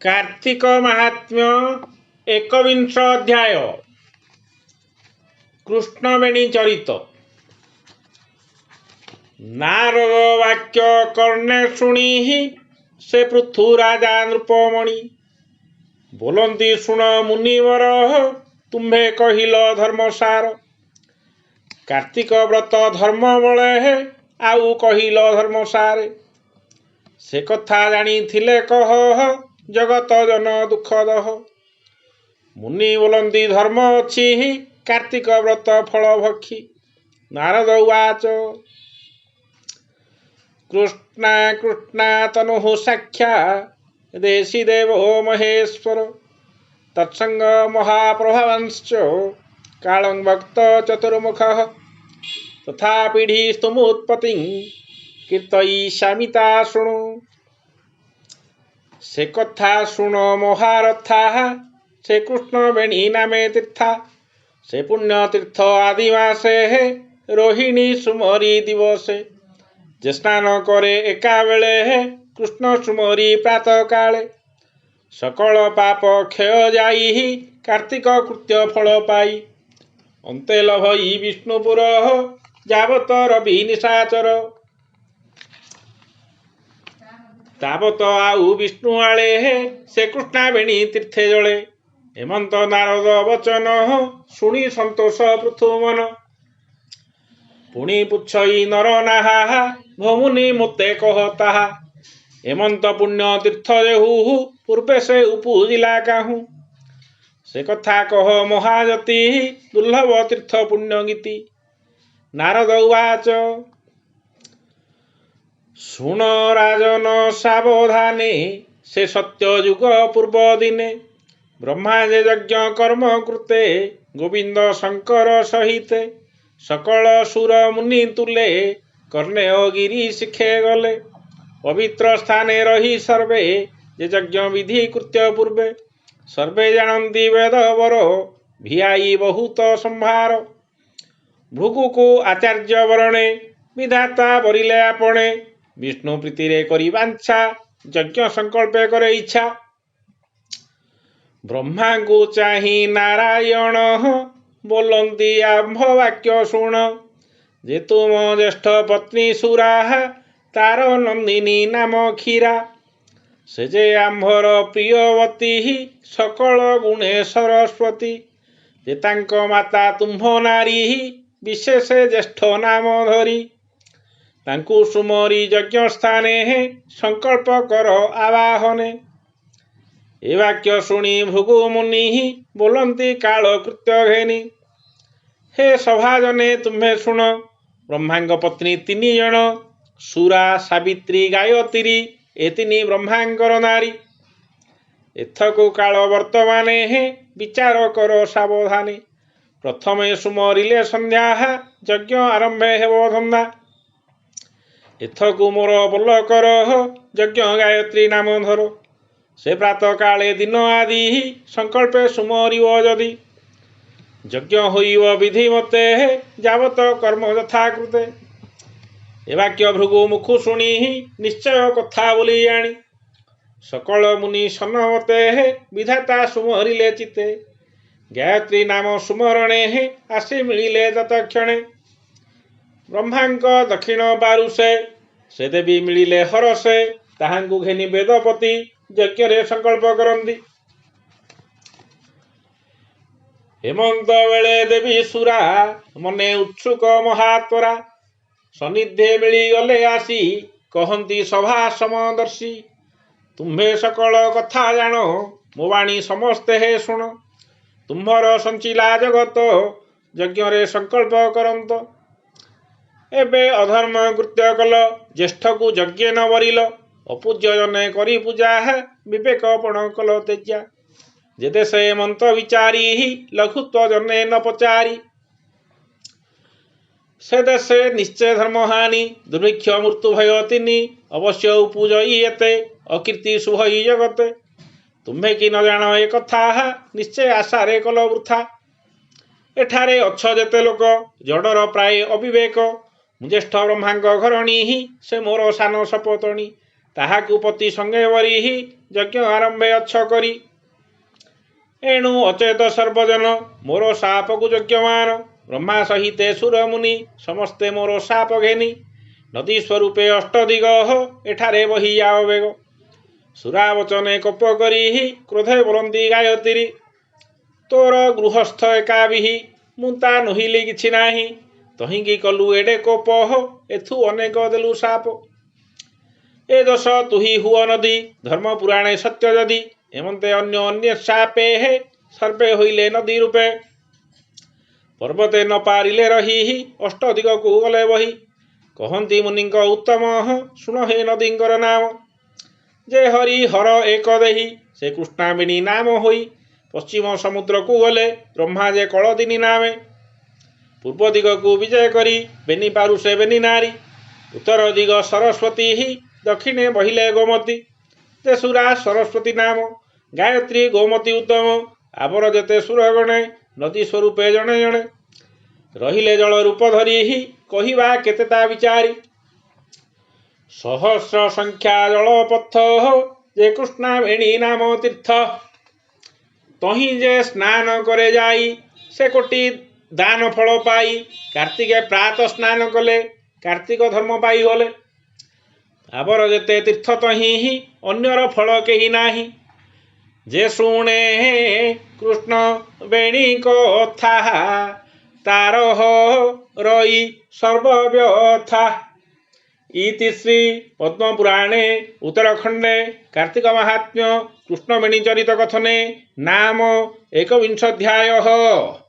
କାର୍ତ୍ତିକ ମାହାତ୍ମ୍ୟ ଏକବିଂଶ ଅଧ୍ୟାୟ, କୃଷ୍ଣବେଣୀ ଚରିତ। ନାରଦ ବାକ୍ୟ କର୍ଣ୍ଣେ ଶୁଣି ସେ ପୃଥୁ ରାଜା ନୃପମଣି ବୋଲନ୍ତି, ଶୁଣ ମୁନିବର, ତୁମ୍ଭେ କହିଲ ଧର୍ମସାର। କାର୍ତ୍ତିକ ବ୍ରତ ଧର୍ମ ବଳେ ଆଉ କହିଲ ଧର୍ମସାରେ। ସେ କଥା ଜାଣିଥିଲେ କହ, ଜଗତ ଜନ ଦୁଃଖ ଦହ। ମୁନି ବୋଲନ୍ତି, ଧର୍ମ ଅଛି କାର୍ତ୍ତିକ ବ୍ରତ ଫଳ ଭକ୍ଷୀ। ନାରଦ ଉବାଚ, କୃଷ୍ଣା କୃଷ୍ଣା ତନୁ ସାକ୍ଷା ଦେଶୀ ଦେବ ମହେଶ୍ୱର, ତତ୍ସଙ୍ଗ ମହାପ୍ରଭାବାଂଶ କାଳଂ ଭକ୍ତ ଚତୁର୍ମୁଖ, ତଥା ପିଢ଼ି ସ୍ତୁମୁତ୍ପତ୍ତି କୀର୍ତ୍ତୟିଷ୍ୟାମି ତା ଶୃଣୁ। ସେ କଥା ଶୁଣ ମହାରଥା, ସେ କୃଷ୍ଣ ବେଣୀ ନାମେ ତୀର୍ଥା। ସେ ପୁଣ୍ୟ ତୀର୍ଥ ଆଦିମାସେ ରୋହିଣୀ ସୁମରି ଦିବସେ। ଯେ ସ୍ନାନ କରେ ଏକାବେଳେ କୃଷ୍ଣ ସୁମରି ପ୍ରାତଃ କାଳେ, ସକଳ ପାପ କ୍ଷୟ ଯାଇ କାର୍ତ୍ତିକ କୃତ୍ୟ ଫଳ ପାଇ। ଅନ୍ତେ ଲଭଇ ବିଷ୍ଣୁପୁର ଯାବତ ରବି ନିଶାଚର, ତାବତ ଆଉ ବିଷ୍ଣୁ ଆଳେ ସେ କୃଷ୍ଣାବେଣୀ ତୀର୍ଥେ ଜଳେ। ହେମନ୍ତ ନାରଦ ବଚନ ଶୁଣି ସନ୍ତୋଷ ପୃଥୁ ମନ। ପୁଣି ପୁଚ୍ଛଇ ନର ନାହା, ଭମୁନି ମୋତେ କହ ତାହା, ଏମନ୍ତ ପୁଣ୍ୟ ତୀର୍ଥ ଯେହୁ ପୂର୍ବେ ସେ ଉପୂଜିଲା କାହୁଁ? ସେ କଥା କହ ମହାଯତି, ଦୁର୍ଲଭ ତୀର୍ଥ ପୁଣ୍ୟ ଗୀତି। ନାରଦ ଉବାଚ, ଶୁଣ ରାଜନ ସାବଧାନେ, ସେ ସତ୍ୟ ଯୁଗ ପୂର୍ବ ଦିନେ ବ୍ରହ୍ମା ଯେ ଯଜ୍ଞ କର୍ମ କୃତେ ଗୋବିନ୍ଦ ଶଙ୍କର ସହିତେ। ସକଳ ସୁର ମୁନି ତୁଲେ କର୍ଣ୍ଣେୟ ଗିରି ଶିଖେ ଗଲେ। ପବିତ୍ର ସ୍ଥାନେ ରହି ସର୍ବେ ଯେ ଯଜ୍ଞ ବିଧି କୃତ୍ୟ ପୂର୍ବେ। ସର୍ବେ ଜାଣନ୍ତି ବେଦ ବର ଭିଆଇ ବହୁତ ସମ୍ଭାର। ଭୃଗୁକୁ ଆଚାର୍ଯ୍ୟ ବରଣେ ବିଧାତା ବରିଲେ ଆପଣେ। ବିଷ୍ଣୁ ପ୍ରୀତିରେ କରି ବାଞ୍ଛା ଯଜ୍ଞ ସଂକଳ୍ପେ କରେ ଇଚ୍ଛା। ବ୍ରହ୍ମାଙ୍କୁ ଚାହିଁ ନାରାୟଣ ବୋଲନ୍ତି, ଆମ୍ଭ ବାକ୍ୟ ଶୁଣ। ଯେ ତୁମ ଜ୍ୟେଷ୍ଠ ପତ୍ନୀ ସୁରା, ତାର ନନ୍ଦିନୀ ନାମ କ୍ଷୀରା। ସେ ଯେ ଆମ୍ଭର ପ୍ରିୟବତୀ, ସକଳ ଗୁଣେ ସରସ୍ୱତୀ। ଯେ ତାଙ୍କ ମାତା ତୁମ୍ଭ ନାରୀ, ବିଶେଷ ଜ୍ୟେଷ୍ଠ ନାମ ଧରି। ତାଙ୍କୁ ସୁମରି ଯଜ୍ଞ ସ୍ଥାନେ ସଂକଳ୍ପ କର ଆବାହନେ। ଏ ବାକ୍ୟ ଶୁଣି ଭୃଗୁ ମୁନି ବୋଲନ୍ତି କାଳ କୃତ୍ୟ ଘେନି, ହେ ସଭାଜନେ ତୁମ୍ଭେ ଶୁଣ, ବ୍ରହ୍ମାଙ୍କ ପତ୍ନୀ ତିନି ଜଣ, ସୁରା ସାବିତ୍ରୀ ଗାୟତ୍ରୀ, ଏ ତିନି ବ୍ରହ୍ମାଙ୍କର ନାରୀ। ଏଥକୁ କାଳ ବର୍ତ୍ତମାନେ ହେ ବିଚାର କର ସାବଧାନେ। ପ୍ରଥମେ ସୁମରିଲେ ସନ୍ଧ୍ୟା ଯଜ୍ଞ ଆରମ୍ଭେ ହେବ ଧନ୍ଦା। ଏଥକୁ ମୋର ବୋଲ କର ଯଜ୍ଞ ଗାୟତ୍ରୀ ନାମ ଧର। ସେ ପ୍ରାତ କାଳେ ଦିନ ଆଦି ସଂକଳ୍ପେ ସୁମରିବ ଯଦି, ଯଜ୍ଞ ହୋଇବ ବିଧି ମତେ ଯାବତ କର୍ମ ଯଥାକୃତେ। ଏ ବାକ୍ୟ ଭୃଗୁ ମୁଖୁ ଶୁଣି ନିଶ୍ଚୟ କଥା ବୋଲି ଜାଣି, ସକଳ ମୁନି ସନମତେ ବିଧାତା ସୁମରିଲେ ଚିତ୍ତେ। ଗାୟତ୍ରୀ ନାମ ସୁମରଣେ ଆସି ମିଳିଲେ ତତକ୍ଷଣେ। ବ୍ରହ୍ମାଙ୍କ ଦକ୍ଷିଣ ବାରୁସେ ସେ ଦେବୀ ମିଳିଲେ ହରସେ। ତାହାଙ୍କୁ ଘେନି ବେଦପତି ଯଜ୍ଞରେ ସଂକଳ୍ପ କରନ୍ତି। ହେମନ୍ତ ବେଳେ ଦେବୀ ସୁରା ମନେ ଉତ୍ସୁକ ମହାତ୍ୱରା, ସନ୍ନିଧେ ମିଳିଗଲେ ଆସି କହନ୍ତି ସଭା ସମଦର୍ଶୀ, ତୁମ୍ଭେ ସକଳ କଥା ଜାଣ, ମୋ ବାଣୀ ସମସ୍ତେ ହେ ଶୁଣ। ତୁମ୍ଭର ସଞ୍ଚିଲା ଜଗତ ଯଜ୍ଞରେ ସଂକଳ୍ପ କରନ୍ତ। ଏବେ ଅଧର୍ମ କୃତ୍ୟ କଲ, ଜ୍ୟେଷ୍ଠକୁ ଯଜ୍ଞେ ନ ବରିଲ। ଅପୂଜ୍ୟ ଜନେ କରି ପୂଜା ବିବେକ ପଣ କଲ ତେଜ୍ୟା। ଯେ ଦେଶେ ମନ୍ତ ବିଚାରି ଲଘୁତ୍ୱ ଜନେ ନ ପଚାରି, ସେ ଦେଶେ ନିଶ୍ଚୟ ଧର୍ମହାନି ଦୁର୍ଭିକ୍ଷ ମୃତ୍ୟୁ ଭୟ ତିନି। ଅବଶ୍ୟ ଉପୂଜଇ ଏତେ ଅକୀର୍ତ୍ତି ଶୁଭଇ ଜଗତେ। ତୁମ୍ଭେ କି ନ ଜାଣ ଏ କଥା, ନିଶ୍ଚୟ ଆଶାରେ କଲ ବୃଥା। ଏଠାରେ ଅଛ ଯେତେ ଲୋକ ଜଡ଼ର ପ୍ରାୟ ଅବିବେକ। ମୁଁ ଜ୍ୟେଷ୍ଠ ବ୍ରହ୍ମାଙ୍କ ଘରଣୀ, ସେ ମୋର ସାନ ସପତଣୀ। ତାହାକୁ ପତି ସଙ୍ଗେ ବରିହି ଯଜ୍ଞ ଆରମ୍ଭେ ଅଛ କରି। ଏଣୁ ଅଚେତ ସର୍ବଜନ ମୋର ସାପକୁ ଯୋଗ୍ୟମାନ। ବ୍ରହ୍ମା ସହିତେ ସୁରମୁନି ସମସ୍ତେ ମୋର ସାପ ଘେନି। ନଦୀ ସ୍ୱରୂପେ ଅଷ୍ଟଦିଗ ଏଠାରେ ବହି ଯାଅ ବେଗ। ସୁରାବଚନେ କୋପ କରି କ୍ରୋଧେ ବୋଲନ୍ତି ଗାୟତ୍ରୀ, ତୋର ଗୃହସ୍ଥ ଏକାବିହି ମୁଁ ତା ନୋହିଲି କିଛି ନାହିଁ। ତହିଁକି କଲୁ ଏଡ଼େ କୋପ ଏଥୁ ଅନେକ ଦେଲୁ ସାପ। ଏ ଦୋଷ ତୁହି ହୁଅ ନଦୀ ଧର୍ମ ପୁରାଣେ ସତ୍ୟ ଯଦି। ଏମନ୍ତେ ଅନ୍ୟ ଅନ୍ୟ ସାପେ ହେ ସର୍ବେ ହୋଇଲେ ନଦୀ ରୂପେ। ପର୍ବତେ ନ ପାରିଲେ ରହି ଅଷ୍ଟ ଦିଗକୁ ଗଲେ ବହି। କହନ୍ତି ମୁନିଙ୍କ ଉତ୍ତମ ଶୁଣ ହେ ନଦୀଙ୍କର ନାମ। ଯେ ହରି ହର ଏକ ଦେହି ସେ କୃଷ୍ଣାବିଣୀ ନାମ ହୋଇ। ପଶ୍ଚିମ ସମୁଦ୍ରକୁ ଗଲେ ବ୍ରହ୍ମା ଯେ କଳଦିନୀ ନାମେ। ପୂର୍ବ ଦିଗକୁ ବିଜୟ କରି ବେନି ପାରୁ ସେ ବେନି ନାରୀ। ଉତ୍ତର ଦିଗ ସରସ୍ୱତୀ ହି ଦକ୍ଷିଣେ ବହିଲେ ଗୋମତୀ। ଯେ ସୁରା ସରସ୍ୱତୀ ନାମ ଗାୟତ୍ରୀ ଗୋମତୀ ଉତ୍ତମ। ଆବର ଯେତେ ସୁରଗଣେ ନଦୀ ସ୍ୱରୂପେ ଜଣେ ଜଣେ। ରହିଲେ ଜଳ ରୂପ ଧରି କହିବା କେତେ ତା ବିଚାରି। ସହସ୍ର ସଂଖ୍ୟା ଜଳପଥ ଯେ କୃଷ୍ଣାବେଣୀ ନାମ ତୀର୍ଥ। ତହିଁ ଯେ ସ୍ନାନ କରେ ଯାଇ ସେ କୋଟି ଦାନ ଫଳ ପାଇ। କାର୍ତ୍ତିକେ ପ୍ରାତ ସ୍ନାନ କଲେ କାର୍ତ୍ତିକ ଧର୍ମ ପାଇଗଲେ। ଆବର ଯେତେ ତୀର୍ଥ ତହିଁ ଅନ୍ୟର ଫଳ କେହି ନାହିଁ। ଯେ ଶୁଣେ କୃଷ୍ଣ ବେଣୀ କଥା ତାର ରଇ ସର୍ବବ୍ୟଥା। ଇତି ଶ୍ରୀ ପଦ୍ମପୁରାଣେ ଉତ୍ତରାଖଣ୍ଡେ କାର୍ତ୍ତିକ ମାହାତ୍ମ୍ୟ କୃଷ୍ଣବେଣୀ ଚରିତ କଥନେ ନାମ ଏକବିଂଶୋଧ୍ୟାୟଃ।